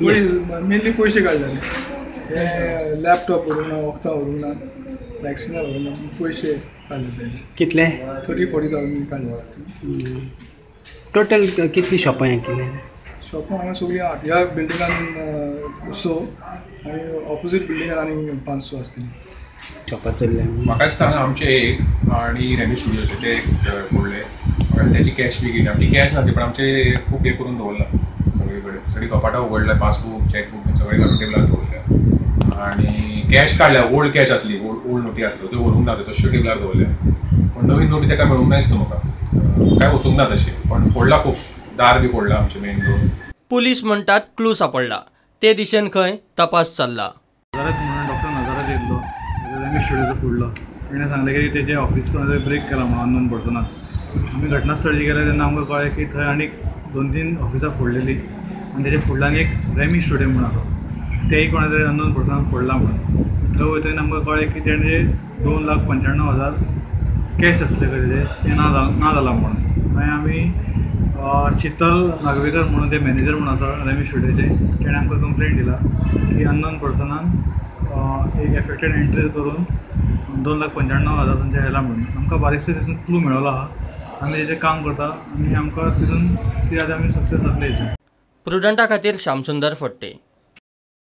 Mainly पयशे काडले, हे लॅपटॉप व्हरूंक ना, वखदां व्हरूंक ना, वॅक्सिनां व्हरूंक ना, पयशे काडले. कितले? 30-40 थावजंड काडले. टोटल कितली शॉपां हें केलें? शॉपां हांगा सगळीं आहात. ह्या बिल्डिंगान 6 आनी ऑपोजीट बिल्डिंगान आनी 5-6 आसतली शॉपां चल्ल्या. म्हाका दिसता हांगा आमचे एक आनी रेमी स्टुडियोचे ते एक फोडले. म्हाका त्याची कॅश बी गेली. आमची कॅश नासली पण आमचे खूब हे करून दवरला सगळे कडेन, सगळीं कपाटां उगडल्या, पासबूक चॅकबूक बीन सगळें काडून टेबलार दवरल्या आनी कॅश काडल्या. ओल्ड कॅश आसली, ओल्ड नोटी आसल्यो त्यो व्हरूंक ना, त्यो तश्यो टेबलार दवरल्या. पण नवीन नोटी ताका मेळूंक ना दिसता म्हाका, काय वचूंक ना तशें. पण फोडला खूब, दार बी फोडला आमचें मेन डोर. पुलीस म्हणटात क्लू सापडला, ते दिशेन खंय तपास चल्ला. नजारत म्हणून डॉक्टर नजारत येयल्लो, रेमी स्टुडियोचो फुडलो. तेणें सांगलें की तेजे ऑफिस कोण ब्रेक केला म्हणून अननोन पर्सनान. आमी घटनास्थळी गेले तेन्ना आमकां कळ्ळें की थंय आनीक 2-3 ऑफिसां फोडलेली आनी तेजे फुडल्यान एक रेमी स्टुडियो म्हणून आसा, तेय कोणा तरी अननोन पर्सनान फोडला म्हणून. थंय वयतकीर आमकां कळ्ळें की तेणें 2,95,000 कॅश आसले खंय तेजे, ते ना जाला म्हणून. मागीर आमी शीतल नागवेकर म्हणून ते मॅनेजर म्हणून आसा रेमी स्टुडियोचे, तेणें आमकां कंप्लेन दिला की अननोन पर्सनान एक एफेक्टेड एंट्री करून 2,95,000 तांचे व्हेला म्हणून. आमकां बारीकसो तितून क्लू मेळ्ळो आहा, आमी तेजें काम करता आनी आमकां तितून कितें आमी सक्सेस जातले हेचेर. प्रुडंटा खातीर श्यामसुंदर फडते.